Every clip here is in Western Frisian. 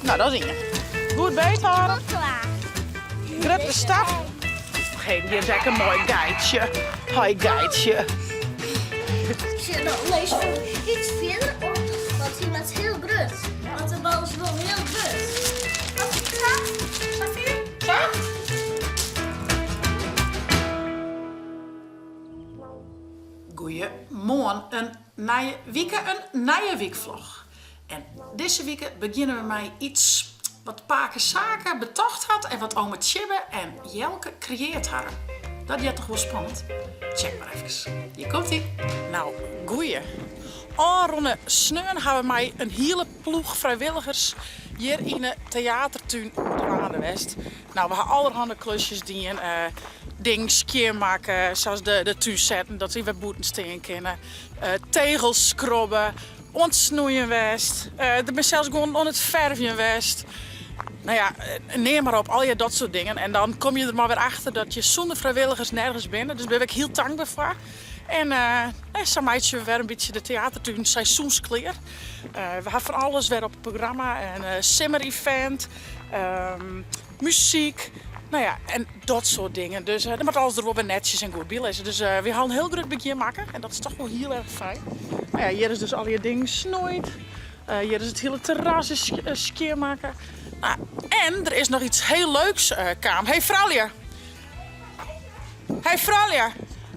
No, dat is ien. Goed beet hâlde. Grutte stap. Hé, hjir is ek in moai geitsje. Hoi geitsje. Sjoch, no lees iets fierder op, want hy moat hiel grut. Want de bal is wol hiel grut. Wat is dat? Sa? Goeiemoarn, in nije wike, in nije wykvlog. En dizze wike begjinne we mei iets wat pake Sake betocht hat en wat ome Tjibbe en Jelke kreëard hawwe. Dat heart toch wol spannend? Check mar efkes. Hjir komt ie. Nou, goeie. Ofrûne sneon hawwe we mei in hiele ploech frijwilligers hjir yn 'e teatertún dwaande west. Nou, we ha allerhande klusjes dien. Dingen skjinmakke, sa as de tún setten, dat wy wer bûten stean kinne. Tegels skrobbe, oan it snoeien west. Der binne sels guon oan it fervjen west. No ja, neam mar op, allegear dat soart dingen. En dan komme je der mar wer achter dat je sûnder frijwilligers nergens binne. Dus dêr bin ik hiel tankber foar. En sa meitsje we wer in bytsje de teatertún seizoensklear. We ha fan alles wer op it programma. In simmer-event, muzyk, no ja, en dat soart dingen. Dus dan moat alles der wol wer netsjes en goed by lizze. Dus wy ha al in hiel grut begjin makke en dat is toch wol hiel erch fijn. No ja, hjir is dus allegear dingen snoeid. Hjir is it hiele terras is skjinmakke. No, en der is noch iets hiel leuks kaam. Hey froulju! Hey froulju!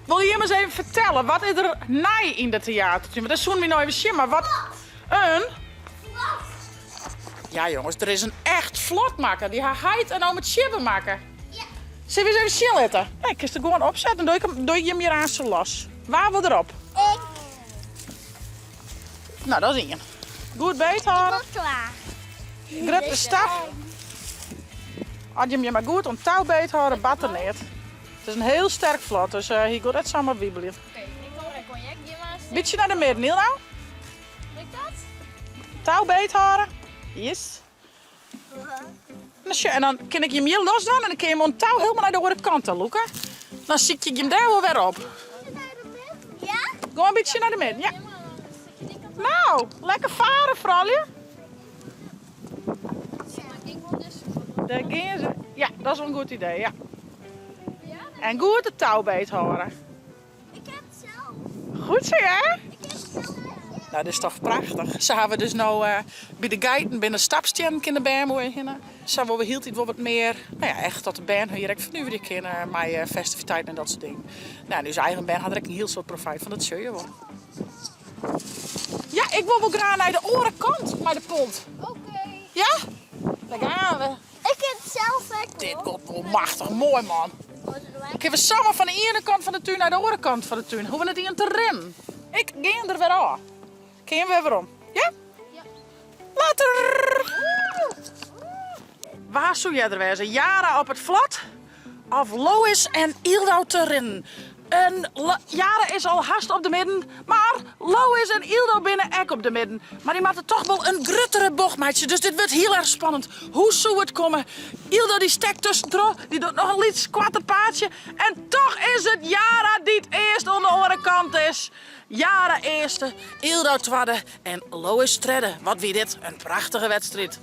Wolle jim ris even fertelle, wat is der nij yn de teatertún? Want dat soene wy no even sjen, mar wat in... Ja jonges, der is in echt flot makke. Dy ha heit en ome Tjibbe makke. Sille we ris even sjen litte? Nee, kinst der gewoan opsette, dan doe ik him, doe ik jim hjir aanst los. Wa wol derop? Ik. No, dat is ien. Goed beet hâlde. Ik wol twa. Grutte stap. As jim jim mar goed oan it tou beet hâlde, bart der neat. It is in hiel sterk flot, dus hy giet net samar wiebeljen. Oké, ik kom er konjak, gean mar. Bytsje nei de midden, Hielendal. Lukt dat? Tou beet hâlde. Yes. En dan kin ik jim hjir los dwaan en dan kin jim oan it tou hielendal nei de oare kant ta lûke. Dan sykje ik jim dêr wol wer op. Ja? Gewoan in bytsje nei de midden, ja. Nou, lekker fare froulju. Dêr gean se. Ja, dat is wol in goed idee, ja. En goed it tou beet hâlde. Ik heb het zelf. Goed zo, hè? Ik heb het zelf. Nou, dit is toch prachtich. Sa hawwe we dus no by de geiten binne stapstiennen kin de bern moai hinne. Sa wolle we hieltyd wol wat mear, no ja, echt dat de bern har hjir ek fernuverje kinne mei festiviteiten en dat soart dingen. Nou, en ús eigen bern ha der ek in hiel soad profijt fan, dat sjogge je wol. Ja, ik wol wol graach nei de oare kant mei de pont. Oké. Ja? Daar gaan we. Ik kin it sels ek wol. Dit komt wol machtich moai, man. Kinne we samar fan de iene kant fan de tún nei de oare kant fan de tún. Hoege we net ien te rinnen. Ik gean der wer ôf. Kin jim wer werom? Ja? Later! Wa soe earder wêze? Yara op it flot of Lois en Yldau te rinnen? En Yara is al hast op de midden, mar Lois en Yldau binne ek op de midden. Mar dy moatte toch wol in gruttere bocht meitsje, dus dit wurdt hiel erch spannend. Hoe soe it komme? Yldau dy stekt tuskentroch, dy docht noch in lyts koarter paadsje en toch is it Yara dy't earst oan de oare kant is. Yara earste, Yldau twadde en Lois tredde. Wat wie dit in prachtige wedstriid.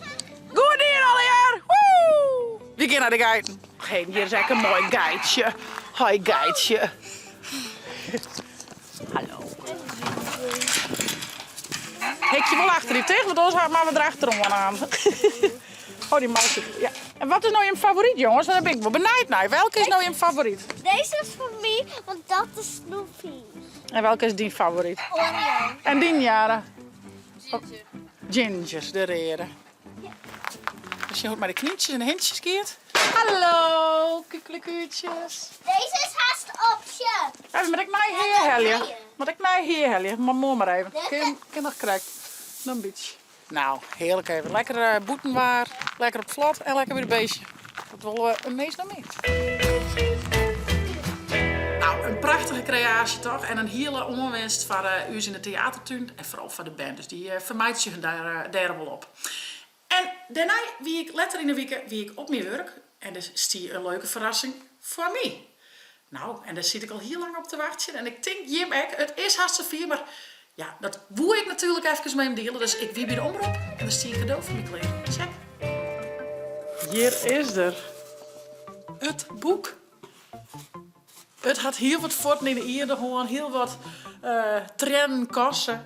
Goed dien allegear! Woe! Wy gean nei de geiten. Hé, hjir is ek in moai geitsje. Hoi geitsje. Hallo. Hikje wol achter dy ticht, want oars moatte we der achteroan aan. Oh, dy mous sit. Ja. En wat is no jim favoryt, jonges? Want dêr bin ik wol benijd nei. Welke is no jim favoryt? Deze is voor my, want dat is Snoopy. En welke is dyn favoryt? Oreo. En dyn, Yara? Ginger. Ginger, de reade. Even sjen hoe't it mei de knyntsjes en de hintsjes giet. Hallo, kukelekuutjes. Deze is hast op, sjoch. Even, moat ik nij hea helje? Moat ik nij hea helje? Maar moai mar even. Kin, kin noch krekt. Noch in bytsje. Nou, hearlik even. Lekker bûtenwaar, lekker op flot en lekker by de beestje. Dat wolle we in mins noch mear. Nou, in prachtige kreaasje toch? En in hiele oanwinst foar ús yn de teatertún en foaral foar de bern. Dus dy fermeitsje hun dêr wol op. En dêrnei wie ik letter yn de wike wie ik op myn wurk en der stie in leuke ferrassing foar my. Nou, en dêr siet ik al hiel lang op te wachtsjen en ik tink jim ek, it is hast safier, mar ja, dat woe ik natuerlik efkes mei jim diele. Dus ik wie by de omrop en der stie in kado foar my klear. Check. Hjir is er. It boek. It hat hiel wat fuotten yn de ierde hân, hiel wat triennen koste.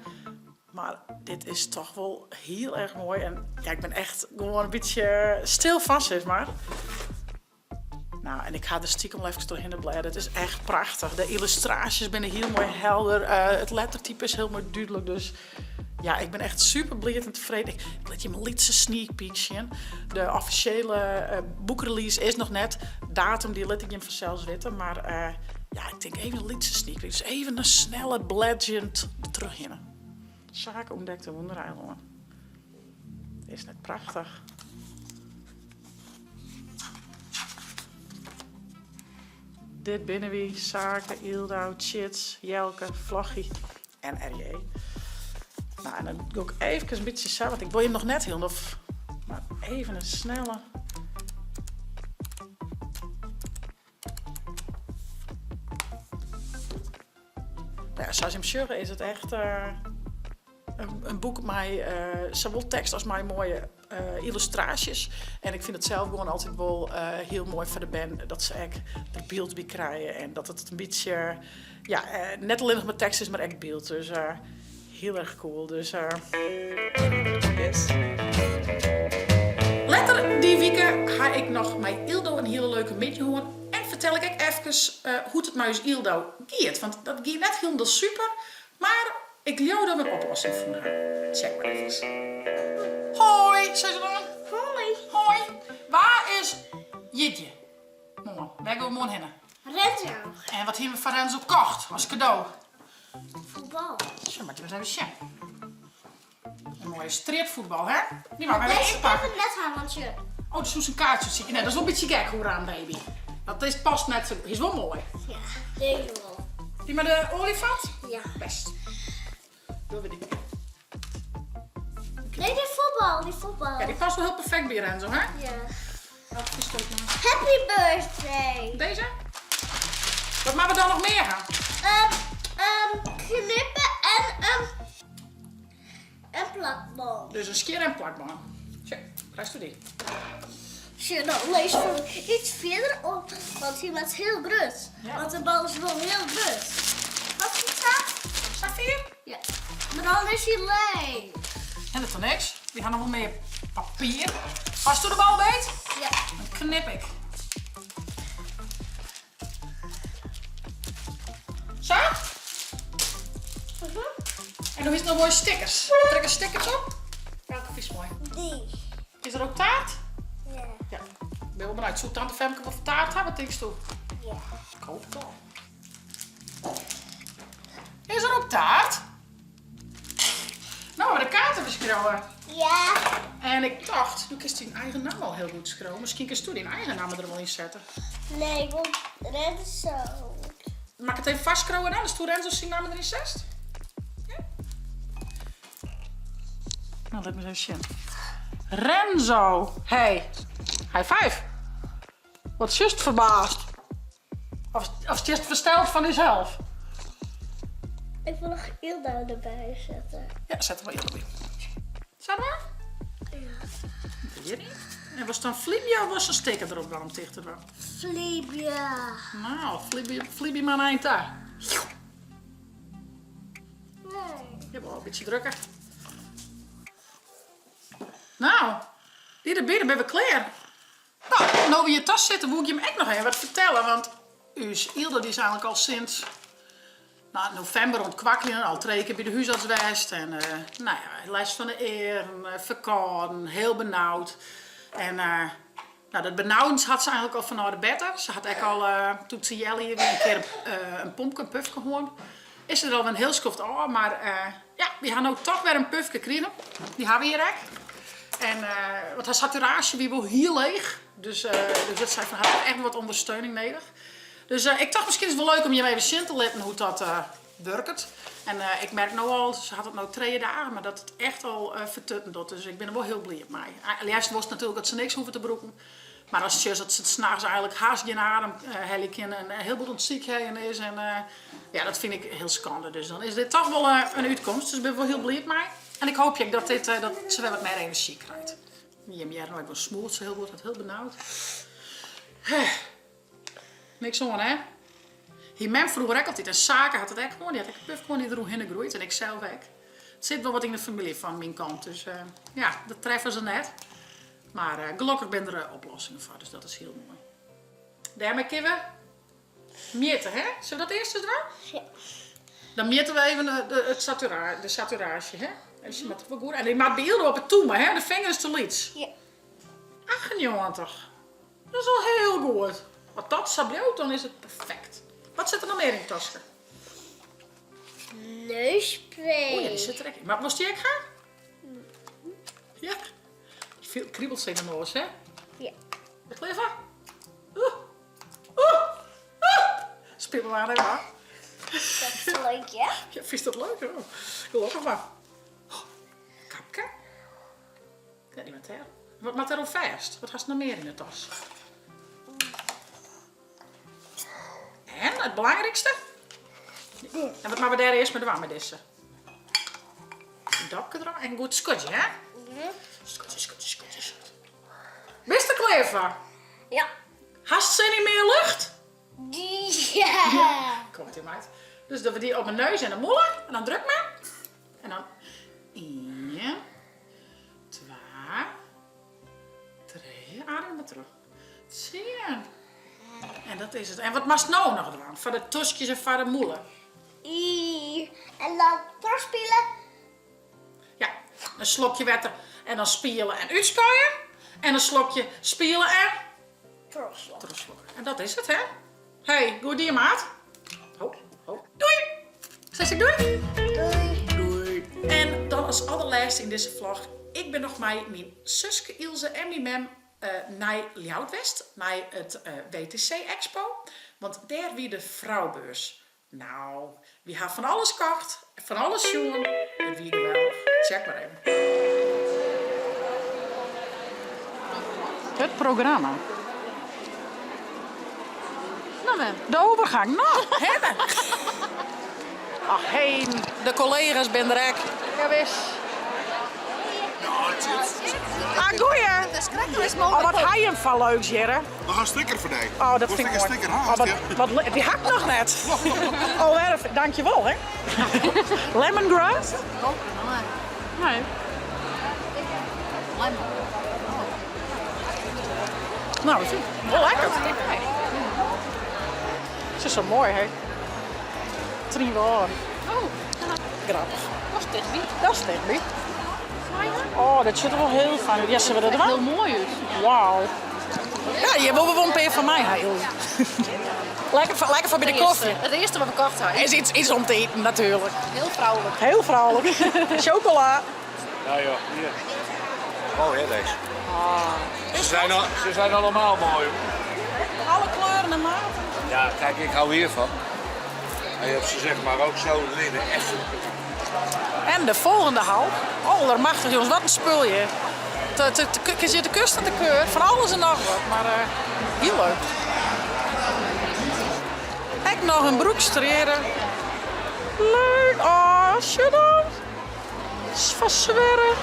Mar dit is toch wol hiel erch moai en ja, ik bin echt gewoan in bytsje stil fan sis mar. Nou, en ik ha der stiekem al efkes trochhinne blêde. It is echt prachtich. De yllustraasjes binne hiel moai helder. It lettertype is hiel moai dúdlik. Dus ja, ik bin echt super bliid en tefreden. Ik lit jim in lytse sneak peek sjen. De offisjele boekrelease is noch net. Datum dy lit ik jim fansels witte. Mar ja, ik tink even in lytse sneak peek. Dus even in snelle blêdzjend dertrochhinne. Sake ûntdekt in wûndereilân. Is net prachtich? Dit binne wy, Sake, Yldau, Tjits, Jelke, Vloggie en RJ. Nou, en dan doe ik even in bytsje sa, want ik wol jim noch net hielendal, mar even in snelle. Nou ja, sa as jim sjogge is it echt in boek mei sawol tekst as mei moaie yllustraasjes. En ik fyn it sels gewoan altyd wol hiel moai foar de bern dat se ek der byld by krije en dat it in bytsje, ja, net allinnich mar tekst is, mar ek byld. Dus hiel erch cool. Dus yes. Letter dy wike ha ik noch mei Yldo in hiele leuke middei hân en fertel ik ek efkes hoe't it mei ús Yldo giet, want dat gie net hielendal super, mar ik leau dat we in oplossing fûn ha. Check mar efkes. Hoi, sei se dan. Hoi. Hoi. Wa is jierdei? Moarn. Wêr gean we moarn hinne? Renzo. En wat hiene we foar Renzo kocht as kado? Fuotbal. Sjoch, moatte we ris even sjen. In moaie strjitfuotbal, hè? Dy moatte we even ynpakke. Deze kin ik net ha, want je... Oh, der soe in kaartsje sitte. Nee, dat is wol in bytsje gek, Hoeran baby. Dat is, past net sa. Hy is wol moai. Ja, deze wol. Dy mei de oaljefant? Ja. Best. Dogge we dy. Nee, die voetbal, die voetbal. Ja, die past wel heel perfect bij Renzo, hè? Ja. Dat is ook mooi. Happy birthday! Deze? Wat moatte we dan noch mear ha? Knippen en en plakbân. Dus in skjirre en plakbân. Sjoch, krijst dy. Sjoch, dan lês fan iets fierder op, want hy moat hiel grut. Ja. Want de bal is wol hiel grut. Wat is dat? Safier? Ja. Maar dan is hy leech. En dat is niks. We ha noch wol mear papier. Hasto de bal beet? Ja. Dan knip ik. Sa? En dan is het nog mooie stickers. Trek er stickers op. Welke vind je mooi? Die. Is er ook taart? Ja. Ja. Ik ben wel benieuwd. Soe tante Femke wol taart ha? Wat tinksto? Ja. Ik hoop it al. Is er ook taart? No, we de kaarten beskriuwe. Ja. En ik tocht, do kinst dyn eigen namme al hiel goed skriuwe. Miskien kinsto dyn eigen namme der wol yn sette. Nee, ik wol Renzo. Moat ik it even fastskriuwe dan, datsto Renzo syn namme deryn setst? Ja? No, lit my ris even sjen. Renzo! Hey, high five! Wat sjochst ferbaasd? Of, of stiest fersteld fan dysels? Ik wil noch Yldo derby sette. Ja, set der mar Yldo by. Sa dan? Ja. Hjir. En wolst dan flybje of wolst in sticker derop dwaan om ticht te dwaan? Flybje. No, flybje, flybje mar nei ta. Nee. Jawel, in bytsje drukke. No, dy derby, dan binne we klear. No, no we hjir ta sitte woe ik jim ek noch even wat fertelle, want ús Yldo dy is eigenlik al sinds no, novimber oan it kwakkeljen, al trije kear by de húsarts west en no ja, lêst fan de earen, ferkâlden, hiel benaud. En no, dat benaudens hat se eigenlik al fanôf de berte. Se hat ek al, doe't se healjier wie, in kear in pompke, in pufke hân. Is se der al wer in hiel skoft ôf, mar ja, wy ha no toch wer in pufke krigen. Dy ha we hjir ek. En, want har saturaasje wie wol hiel leech, dus dus dat sei fan hat echt wat ûndersteuning nedich. Dus ik tocht miskien is it wol leuk om jim even sjen te litten hoe't dat wurket. En ik merk no al, se hat it no trije dagen, mar dat it echt al fertutten docht. Dus ik bin der wol hiel bliid mei. Leafst wolst natuerlik dat se niks hoege te brûken. Mar ast sjochst dat se it nachts eigenlik hast gjin adem helje kin en hiel bot oan it sykheljen is en ja, dat fyn ik hiel skande. Dus dan is dit toch wol in útkomst. Dus ik bin wol hiel bliid mei. En ik hoopje ek dat dit, dat se wer wat mear enerzjy krijt. Jim hearre no ek wol smoelt se hiel goed, hat hiel benaud. Hè. Niks oan, hè? Hie mem froeger ek altyd en Sake hat it ek hân, dy hat ek in pufke hân dy't deroerhinne groeit en ik sels ek. It sit wol wat yn de famylje fan myn kant, dus ja, dat treffe se net. Mar gelokkich binne der oplossingen foar, dus dat is hiel moai. Dêrmei kinne we mjitte, hè? Sille we dat earst ris dwaan? Ja. Dan mjitte we even de, it satura, de saturaasje, hè? Even sjen, moat it wol goed. En dy moat by hiel op 'e tûme, hè? De finger is te lyts. Ja. 98. Dat is al hiel goed. As dat sa bliuwt, dan is it perfekt. Wat sit der noch mear yn it taske? Neusspray. O ja, dy sit der ek yn. Mar wolst dy ek ha? Ja. Kriebelt se yn de noas, hè? Ja. Ben je klear foar? Oeh. Oeh. Oeh. Speel maar even af. Dat is leuk, ja? Ja, fynst dat leuk? Oh, gelokkich mar. Oh, kapke. Ja, dy moat dêr. Wat moat der oan fêst? Wat hast noch mear yn de tas? En it belangrykste? En wat moatte we dêr earst mei dwaan mei dizze? In dopke derop en goed skodzje, hè? Skodzje, skodzje, skodzje, skodzje. Bist der klear foar? Ja. Hast sin yn mear lucht? Ja. Komt ie meid. Dus dat we dy op de neus en de mûle en dan druk maar. En dan ien, twa, trije, adem mar troch. Tsien. En dat is it. En wat moatst no noch dwaan foar de toskjes en foar de mûle? En dan trochspiele. Ja, in slokje wetter en dan spiele en útspuie. En in slokje spiele en trochslokke. Trochslokke. En dat is it, hè? Hey, goed dien, maat. Ho, ho. Doei! Sis ik doei? Doei. Doei. En dan as allerlêste yn dizze vlog. Ik bin noch mei myn suske Ilse en myn mem nei Ljouwert west, nei it WTC Expo. Want dêr wie de Vrouwbeurs. Nou, wy ha fan alles kocht, fan alles sjoen. It wie geweldich. Check mar even. Het programma. Nou mem. De overgang, nou, hawwe. Ach heen, de collega's binne der ek. Jawis. Ah, goeie. Oh, wat ha jim foar leuks hjirre. Noch in sticker foar dy. Oh, dat fyn ik moai. sticker Oh, wat, wat, dy ha ik noch net. Oh, erf, dankjewol, hè. Lemongrass? Nee. Lemon. Nou, dat vind ik wel lekker. Het is zo mooi, hè? Triewaar. Oh, Grappich. dat is tichtby. Dat is tichtby. Oh, dat sjocht der wol hiel fijn út. Ja, sille we dat dwaan? Hiel moai út. Wauw. Ja, je wolle wol in pear fan my ha, Ilse. Lekker, foar, lekker foar by de kofje. It earste wat we kocht ha. Is iets, iets om te iten natuerlik. Hiel froulik. Hiel froulik. Chocola. Ja joh, hier. Oh, heel deze. Ze zijn, al, ze zijn allemaal mooi. Hoor. Alle kleuren en maten. Ja, kijk, ik hou hiervan. En je hebt ze zeg maar ook zo linnen. Echt. En de volgende hal. Allemachtig jongens, wat in spul hjir. Te, zit de kust aan de keur, fan alles en noch wat, mar eh, hiel leuk. Ek noch in broekstrjere. Leuk, oh, sjoch dan. Fan Sverre.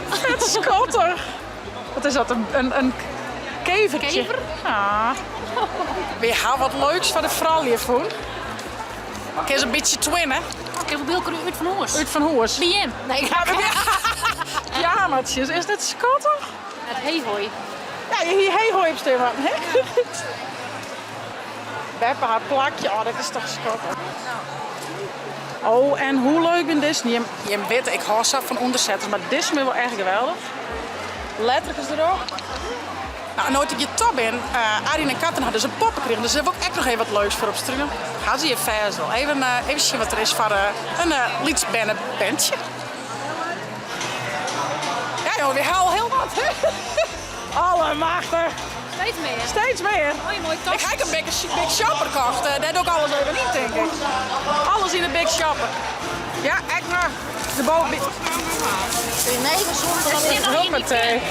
Fet skattich. Wat is dat, in kevertje? Kever? Ja. Wy ha wat leuks foar de froulju fûn. Kin se in bytsje twinne. Ik heb Bilker út fan hûs. Út fan hûs. By jim. Nee, Ja, pyjamatsjes, is dit skattich? Het heehooi. Ja, je hie heehooi op stean moatten, hè? Beppe har plakje, oh, dat is toch skattich. Oh, en hoe leuk bin dizze? Jim, jim witte, ik hâld sa fan ûndersetters, mar dizze binne wol echt geweldich. Letterkes derop. Nou, no't ik hjir toch bin, Arjen en Katrin ha dus in poppe krigen, dus dêr wol ik ek noch even wat leuks foar opstrunen. Ha se hjir fêst al. Even, even sjen wat der is foar in lyts berneberntsje. Ja jongen, we ha al hiel wat. Allemachtich. Steeds mear. Steeds mear. Mooi, mooi tas. Ik ha ek in big, big shopper kocht. Dêr doch ik alles even yn, tink ik. Alles yn de big shopper. Ja, ek noch de boven. Hoppatee.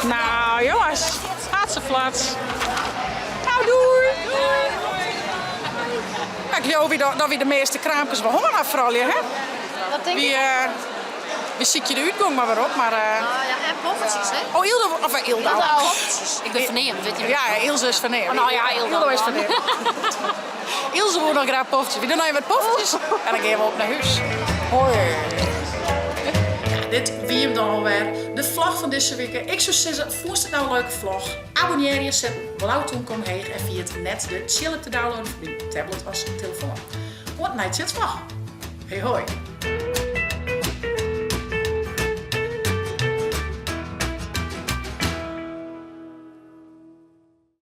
Nou jongens, hatseflats. Nou doei. Ja, ik leau dat wy de measte kraampkes wol hân ha froulju, hè? Dat tink Wie, ik. We sykje de útgong mar wer op, mar... Ah ja, en poffertjes, hè? Oh, Ildo, of Ildo. Ik bin ferneamd, wit je. Ja, Ilse is ferneamd. Oh, nou ja, Ildo is dan. ferneamd. Ilse woe noch graach poffertjes. Wy dogge noch even wat poffertjes en dan gean we op nei hûs. Hoi. Ja, dit wie him dan alwer. De vlog fan dizze wike. Ik soe sizze, fûnst it no in leuke vlog? Abonnearje, set blau tûmke omheech en ferjit net de tsjil te downloaden foar dyn tablet as telefoan. Oant nei tsjin vlog. Hoi hoi.